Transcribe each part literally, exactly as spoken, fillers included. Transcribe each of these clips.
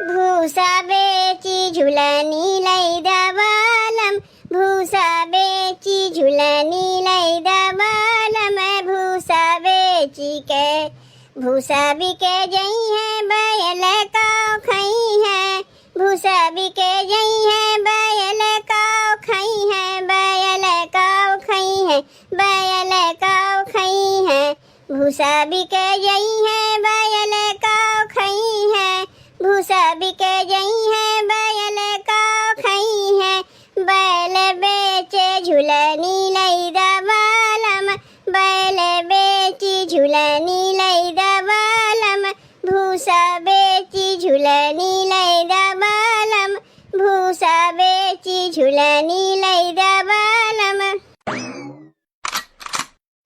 भूसा बेची झुलनी लई दा बालम, भूसा बेची झुलनी लई दा बालम, भूसा बेची के, भूसा बिके जइहैं बैल काव खइहैं, भूसा बिके जइहैं बैल काव खइहैं, बैल काव खइहैं, बैल काव खइहैं। भूसा बिके जइहैं बैल काव खइहैं, भूसा बिके जइहैं बैल काव खइहैं। बैल बेचे झुलनी लई दा बालम, बैल बेची झुलनी लई दा बालम, भूसा बेची झुलनी लई दा बालम, भूसा बेची झुलनी लई दा बालम।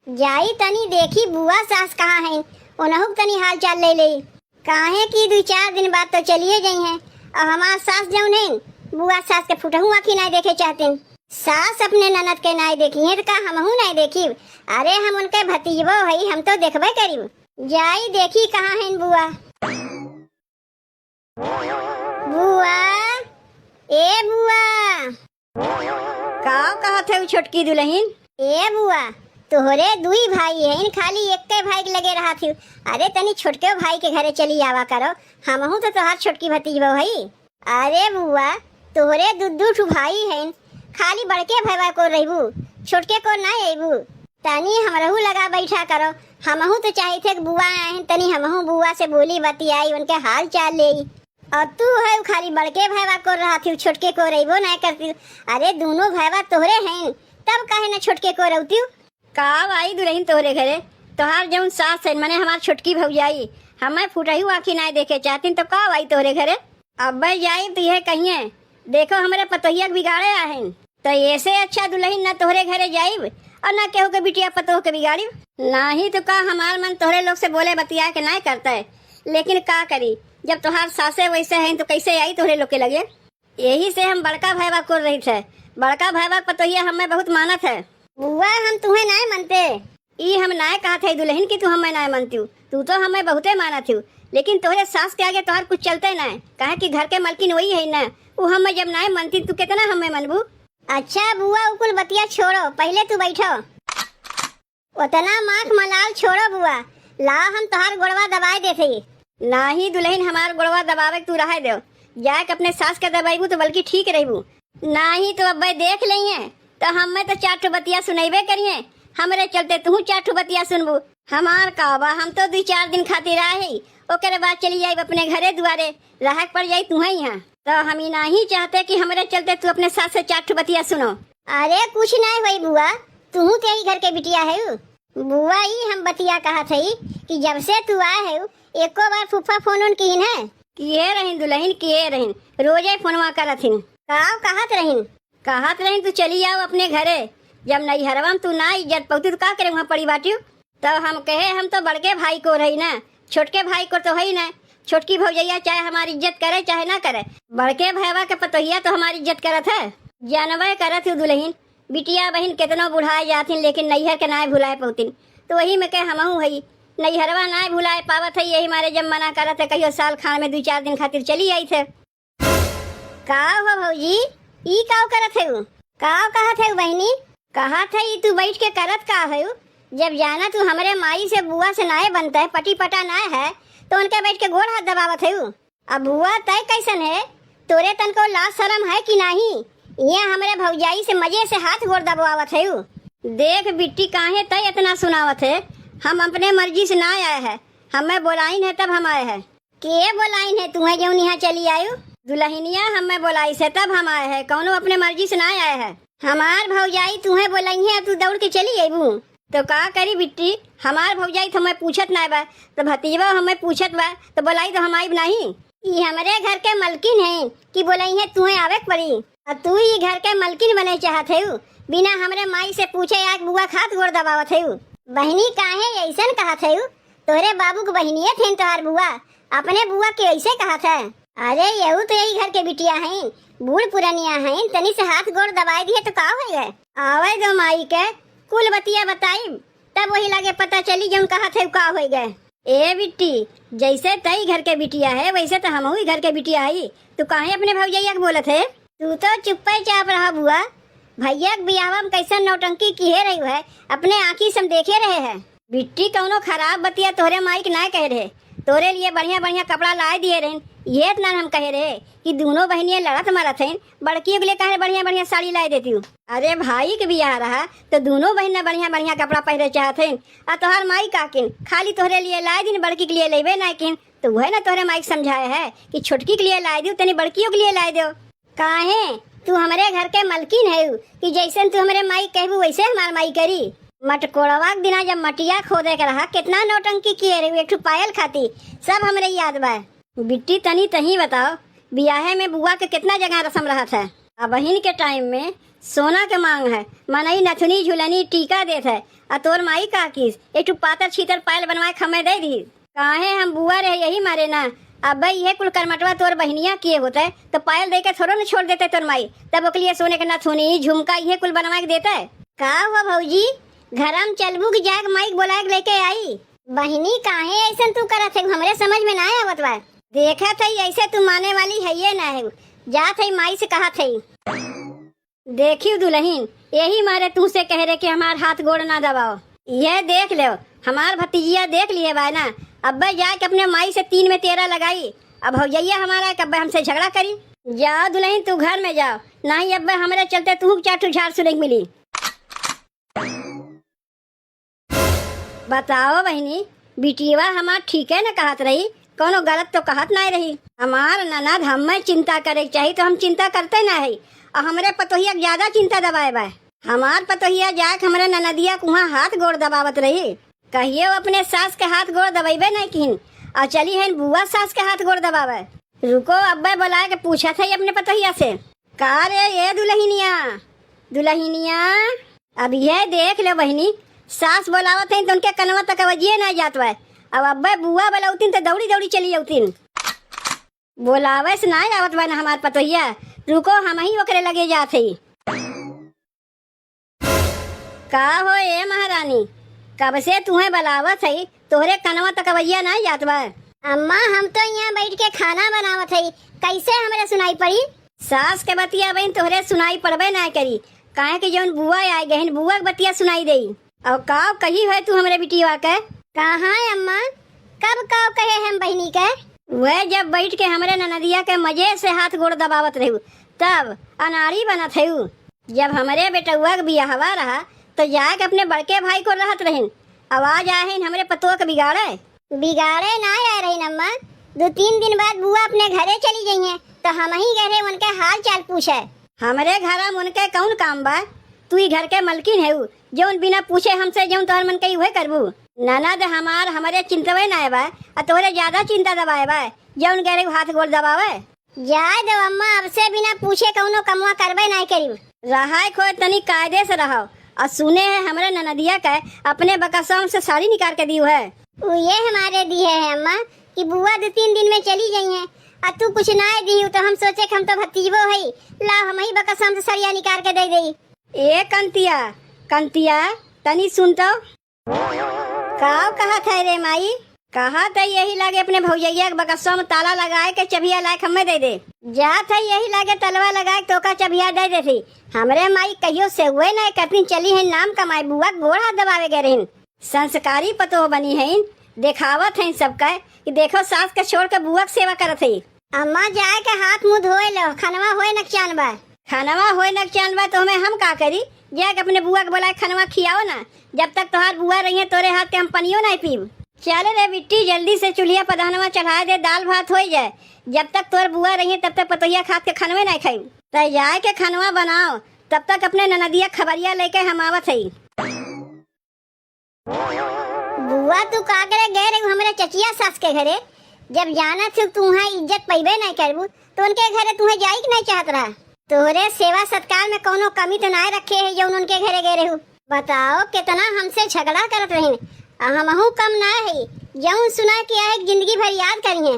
जाई तनी देखी बुआ सास कहाँ हैं, उनहु क तनी हाल चाल ले लेई। काहे कि दुइ चार दिन बाद तो चलिए जइहैं, अउर हमार सास जउन हैं, बुआ सास के फुटहु आँखी नाहीं देखे चाहतिन। सास अपने ननद के नाहीं देखिहैं त का हमहू नाहीं देखिब? अरे हम उनके भतीजबो हई, हम तो देखबे करिब। जाई देखी कहाँ हैं बुआ। बुआ, ए बुआ। का कहत है उ छोटकी दुलहिन? ए बुआ, तोहरे दुई भाई हैं, खाली एक्के भाई के लगे रहत हिउ। अरे तनी छोटके भाई के घरे चली आवा करो, हमहू तो तोहार छोटकी भतीजबो हई। अरे बुआ, तोहरे दू दू ठू भाई हैं, खाली बड़के भैया को रहबू, छोटके को ना अइबू। तनी हमरहू लगा बैठा करो, हमहू तो चाहित है कि बुआ आए हैं, तनी हमहू बुआ से बोली बतियाई, उनके हाल चाल लेई। अउर तू है खाली बड़के भैया को रहत हिउ, छोटके को रहबो नाहीं करतिउ। अरे दुनो भैया तोहरे हैं, तब काहे ना छोटके को रहतिउ? का आई दुलहिन तोहरे घरे? तोहार जउन सास है, मने हमार छोटकी भौजाई, हमें फुटहु आँखी नाहीं देखे चाहतिन, तो का आई तोहरे घरे? अब्बे जाइब तो यह कहिए, देखो हमरे पतोहिया के बिगाड़े आहिन। तो ऐसे अच्छा दुलहिन ना तोहरे घरे जाइब अउर ना केहू के बिटिया पतोह के बिगाड़िब। नाहीं तो का हमार मन तोहरे लोग से बोले बतिया के नाहीं करता है, लेकिन का करी, जब तोहार सासे वैसे हैं तो कैसे आई तोहरे लोग के लगे? यही से हम बड़का भैया को रहित है, बड़का भैया के पतोहिया हमें बहुत मानत है। बुआ, हम तुहें नाहीं मनते। ई हम नाहीं कहत है दुलहिन कि तू हमें नाहीं मनतिउ, तू तो हमें बहुते मानत हिउ, लेकिन तोहरे सास के आगे तोहार कुछ चलते नाहीं, काहे कि घर के मलकिन वही है ना, उ हमें जब नाहीं मनती तू कितना हमें मनबू? अच्छा बुआ, उ कुल बतिया छोड़ो, पहिले तू बैठो। ओतना माख मलाल छोड़ो बुआ, लाओ हम तोहार गोड़वा दबाए देत हई। नाहीं दुलहिन, हमार गोड़वा दबावे के तू रहे देव, जाए के अपने सास के दबाइबू तो बल्कि ठीक रहबू। नाहीं तो अब्बे देख लेइहें, तो हमें तो चार ठो बतिया सुनैबे करिहें, हमरे चलते तू चार ठो बतिया सुनबू। हमार का बा, हम तो दुइ चार दिन खातिर आए हई, ओकरे बाद चली जाइब अपने घरे दुआरे, रहे के पड़ जाई तुहें यहाँ। तो हम ई नाहीं चाहते कि हमरे चलते तू अपने सास से चार ठो बतिया सुनो। अरे कुछ नाहीं होई बुआ, तू तो यही घर के बिटिया है। बुआ, ई हम बतिया कहत हई कि जब से तू आए है, एको बार फूफा फोन उन किहिन है? किए रहिन दुलहिन, किए रहिन, रोजे फोनवा करत हिन। का कहत रहिन? कहत रहिन, "तू चली आव अपने घरे, जब नैहरवा में तू ना इज्जत पउती तो का करे वहाँ पड़ी बाटिउ?" तब हम कहे, "हम तो बड़के भाई को रही ना, छोटके भाई को तो हई ना, छोटकी भौजैया चाहे हमार इज्जत करे चाहे ना करे, बड़के भैया के पतोहिया तो हमार इज्जत करत है।" जानबे करत हू दुलहिन, बिटिया बहिन केतनो बुढ़ाए जाथिन, लेकिन नैहर के नाय भुलाए पउतिन। तो वही में के हमहू हई, नैहरवा नाय भुलाए पावत हई, यही मारे जब मना करत है, कहियो साल खान में दुइ चार दिन खातिर चली आइत है। का हो भौजी, ई काव करत है? काव कहत है बहिनी? कहत है, ई तू बैठ के करत का है? जब जाना तू हमरे माई से बुआ से नाय बनता है, पटी पटा नाय है, तो उनके बैठ के गोड़ हाथ दबावत है। अब बुआ, तय कैसन है? तोरे तनको लाज शरम है कि नाही? ये हमरे भौजाई से मजे से हाथ गोड़ दबवावत है। देख बिट्टी, काहे तय इतना सुनावत है? हम अपने मर्जी से ना आए है, हमें बोलाइन है तब हम आए है। के बोलाइन है तुम्हें जौन यहाँ चली आयु? दुलहिनिया हमें बोलाई से तब हम आए है, कौनो अपने मर्जी से ना आए है। हमार भौजाई तुम्हें बोलाई है, अब तू दौड़ के चली अइबू? तो का करी बिट्टी, हमार भौजाई तो हमें पूछत नाय बा, तो भतीजवा हमें पूछत बा, तो बोलाई तो हम आइब नाही। ई हमरे घर के मलकिन है कि बोलाई है तुम्हें आवे के पड़ी, और तू ई घर के मलकिन बने चाहत है, बिना हमरे माई से पूछे आज बुआ खात गोड़ दबावत है। बहिनी काहे ऐसन कहत है? तोहरे बाबू के बहिनिये थेन तोहार बुआ, अपने बुआ के ऐसे कहत है? अरे यहू तो यही घर के बिटिया हैं, बूढ़ पुरनिया हैं, तनी से हाथ गोड़ दबाए दिए तो का होई गए? आवे दो माई के, कुल बतिया बताइब, तब वही लागे पता चली जौन कहत है का होई गए। ए बिट्टी, जैसे तई घर के बिटिया है, वैसे तो हमहू ही घर के बिटिया हई। तू काहे अपने भौजैया के बोलत है? तू तो चुप्पे चाप रहा बुआ। भैया के बियाहवा में कैसन नौटंकी किहे रही है, अपने आँखी से हम देखे रहे हैं। बिट्टी, कौनो खराब बतिया तोहरे माई के ना कहे रहे, तोरे लिए बढ़िया बढ़िया कपड़ा लाए दिए रहन। ये इतना हम कहे रहे कि दोनों बहनियाँ लड़त मरत हैं, बड़की के लिए काहे बढ़िया बढ़िया साड़ी लाए देती हूँ। अरे भाई के बियाह रहा तो दोनों बहन ने बढ़िया बढ़िया कपड़ा पहरे चाहत हैं, आ तोहार माई का किन खाली तोहरे लिए लाए दिन, बड़की के लिए लेबे ना किन। तो वह ना तोहरे माई के समझाए है कि छोटकी के लिए लाए दियो, तनी बड़कियों के लिए लाए दो। काहे? तू हमरे घर के मलकिन है कि जैसन तू हमरे माई कहबू वैसे हमार माई करी। मटकोड़वा के दिना जब मटिया खोदे के रहा, कितना नौटंकी किए रहे एक ठो पायल खाती, सब हमरे याद बा। बिट्टी, तनी तही बताओ, बियाहे में बुआ के कितना जगह रसम रहत है। अबहिन के टाइम में सोना के मांग है, मनई नथुनी झुलनी टीका देत है, आ तोर माई का किस एक ठो पातर छीतर पायल बनवाए खम्मे दे दी। काहे हम बुआ रहे यही मारे ना। अबे इहे कुल करमटवा तोर बहिनिया किए होते तो पायल दे के थोड़ो न छोड़ देते तोर माई। तब ओके लिए सोने के नथुनी, झुमका इहे कुल बनवा के देते। का हुआ भौजी, घरम चलबू कि जाके माई के बोलाए के लेके आई? बहिनी, काहे ऐसन तू करत है, हमरे समझ में ना आवत बा। देखत है ऐसे तू माने वाली है ये ना है, जात है माई से कहत है। देखियो दुलहिन, यही मारे तुहसे कहे रहे कि हमार हाथ गोड़ ना दबाओ। ये देख लेव, हमार भतीजिया देख लिए बाय ना, अब्बे जाके अपने माई से तीन में तेरह लगाई। अब भौजैया हमारा के अब्बे हमसे झगड़ा करी। जाओ दुलहिन, तू घर में जाओ, नहीं अब्बे हमरे चलते तुहू के चार ठो झाड़ सुने के मिली। बताओ बहिनी, बिटियवा हमार ठीके न कहत रही, कौनो गलत तो कहत नाय रही। हमार ननद हमें चिंता करे के चाही तो हम चिंता करते ना है, और हमरे पतोहिया के ज्यादा चिंता दबाए बा। हमार पतोहिया जाके हमरे ननदिया के उहाँ हाथ गोड़ दबावत रही। कहियो अपने सास के हाथ गोड़ दबैबे नहीं किन, और चली हन बुआ सास के हाथ गोड़ दबावे। रुको, अब्बे बोला के पूछत है अपने पतोहिया से। का रे ए दुलहिनिया, दुलहिनिया, अब ये देख ले बहिनी, सास बोलावत हैं तो उनके कनवा तक आवाजिए ना जात बा। अब अब्बे बुआ बोलावतिन तो दौड़ी दौड़ी चली जावतिन। बोलावे से ना आवत बा ना हमार पतोहिया, रुको हम ही ओकरे लगे जात है। का हो ए महारानी, कब से तुहें बलावत हई, तोहरे कनवा तक अवैया नाहीं जात बा? अम्मा, हम तो यहाँ बैठ के खाना बनावत हई, कैसे हमरे सुनाई पड़ी? सास के बतिया बहिन तोहरे सुनाई पड़बे नाहीं करी, काहे कि जौन बुआ आए गहिन, बुआ के बतिया सुनाई देई। और का कही है तू हमरे बिटिया के? कहाँ है अम्मा, कब का कहे हम बहिनी के? वह जब बैठ के हमरे ननदिया के मजे से हाथ गोड़ दबावत रहू, तब अनाड़ी बनत है ऊ। जब हमरे बेटउआ के बियाहवा रहा, तो जाके अपने बड़के भाई को रहत रहिन। अब आ जाहिन हमरे पतोह के बिगाड़े। बिगाड़े ना आए रहिन अम्मा, दो तीन दिन बाद बुआ अपने घरे चली जइहें, तो हमही गए रहे उनके हाल चाल पूछे। हमरे घरा में उनके कौन काम बा? तू ही घर के मलकिन है, जौन बिना पूछे हमसे जौन तोहर मन कही उहे करबू। ननद हमार हमरे चिंतवे ना बा, आ तोहरे ज्यादा चिंता दबाए बा, जौन गए रहे हाथ गोड़ दबावे। जाए दो अम्मा, अब से बिना पूछे कउनो कमवा करबे नाहीं करिब। रहाय खोए तनी कायदे से रहो। और सुने है हमरे ननदिया के अपने बकसवा से साड़ी निकाल के दियो है। उ ये हमारे दिए है अम्मा कि बुआ दो तीन दिन में चली गई हैं, और तू कुछ ना दियो तो हम सोचे कि हम तो भतीजबो है, ला हम ही बकसवा से सड़िया निकाल के दे दे। ए कंतिया, कंतिया, तनी सुन तो। का कहत है रे माई? कहत है यही लागे अपने भौजैया के बकसवा में ताला लगाए के चबिया लाए के हमें दे दे। जात है यही लागे तलवा लगाए के तोका चबिया दे देती। हमरे माई कहियो से हुए ना कतनी चली है नाम कमाए बुआ के गोड़ हाथ दबावे गए रहिन। संस्कारी पतोह बनी है, देखावत है सबका कि देखो सास के छोड़ के बुआ के सेवा करत है। अम्मा जाए के हाथ मुंह धोए लो, खनवा होए नकचान बा। खनवा होए नकचान बा तो हमें हम का करी? जाए के अपने बुआ के बोलाए खनवा खियाओ ना। जब तक तोहार बुआ रही है तोरे हाथ के हम पनियो नहीं पीब। चल रे बिट्टी, जल्दी से चूल्हिया पर दहनवा चढ़ाए दे, दाल भात होई जाए। जब तक तोर बुआ रही है तब तक पतोहिया के हाथ के खनवे नहीं खाई। तय जाए के खनवा बनाओ, तब तक अपने ननदिया खबरिया लेके हम आवत हई। बुआ, तू का करे गए रहू हमरे चचिया सास के घरे? जब जानत हूँ तू वहाँ इज्जत पैबे नहीं करबू, तो उनके घरे तुम्हें जाई के नहीं चाहत रहा। तोहरे सेवा सत्कार में कौनो कमी तो नहीं रखे है, जौन उनके घरे गए रहू। बताओ, कितना हमसे झगड़ा करत रही, आ हमहू कम ना है, जौन सुना के आए जिंदगी भर याद करी है।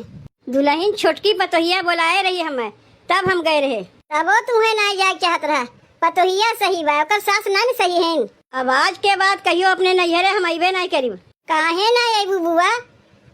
दुल्हन छोटकी पतोहिया बोलाए रही हमें, तब हम गए रहे। तबो तुम्हें नहीं जाए चाहत रहा, पतोहिया सही बा, ओकर सास ना न सही है। अब आज के बाद कहियो अपने नैहरे हम अइबे नाहीं करिब। काहे ना अइबू बुआ?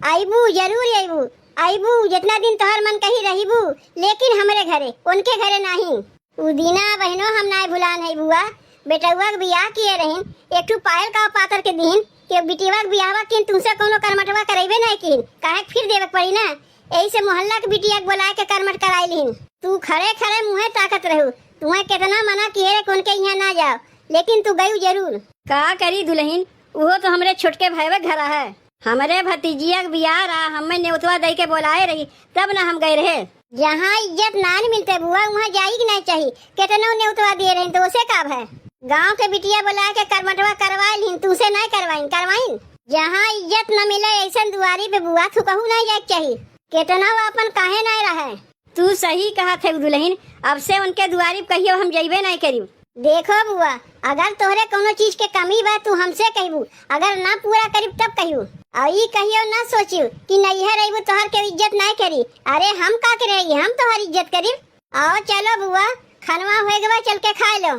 अइबू, जरूर अइबू, अइबू, जितना दिन तोहर मन कही रहिबू, लेकिन हमरे घरे, उनके घरे नाहीं। उ दिना बहिनो हम नाय भुलान है बुआ, बेटउआ के बियाह किए रहिन, एक ठू पायल का पातर के दीन, कि बिटिया के बियाहवा किन तुमसे कउनो करमटवा करइबे नाय किन, काहे के फिर देवे के पड़ी ना। यही से मोहल्ला के बिटिया के बोलाए के करमट कराई लिहिन। तू खड़े खड़े मुँहे ताकत रहू, तुम्हें कितना मना किए रहे कि उनके यहाँ ना जाओ, लेकिन तू गयू जरूर। का करी दुलहिन, उहो तो हमरे छोटके भाईवे के घरा है। हमरे भतीजिया के बियाह रहा, हमें नेउतवा दई के बोलाए रही, तब ना हम गए रहे। जहाँ इज्जत नान मिलते बुआ, वहाँ जाई के नाय चाही। केतनो नेउतवा दिए रहे तो उसे का भय? गाँव के बिटिया बोलाए के करमटवा करवाए लिहिन, तुसे नाय करवाइन, करवाइन? जहाँ इज्जत न मिले ऐसन दुआरी पे बुआ, थुकहू नाय जाए के चाही। केतनो आपन काहे नाय रहे। तू सही कहत है दुलहिन, अब से उनके दुआरी पे कहियो हम जइबे नाय करिब। देखो बुआ, अगर तोहरे कउनो चीज के कमी बा, तू हमसे कहबू, अगर ना पूरा करिब तब कहियो। अउर ई कहियो ना सोचियो कि नैहर अइबू तोहर के इज्जत नाय करी। अरे हम का करे, हम तोहर इज्जत करिब। आओ चलो बुआ, खनवा होए गवा, चल के खाए लो।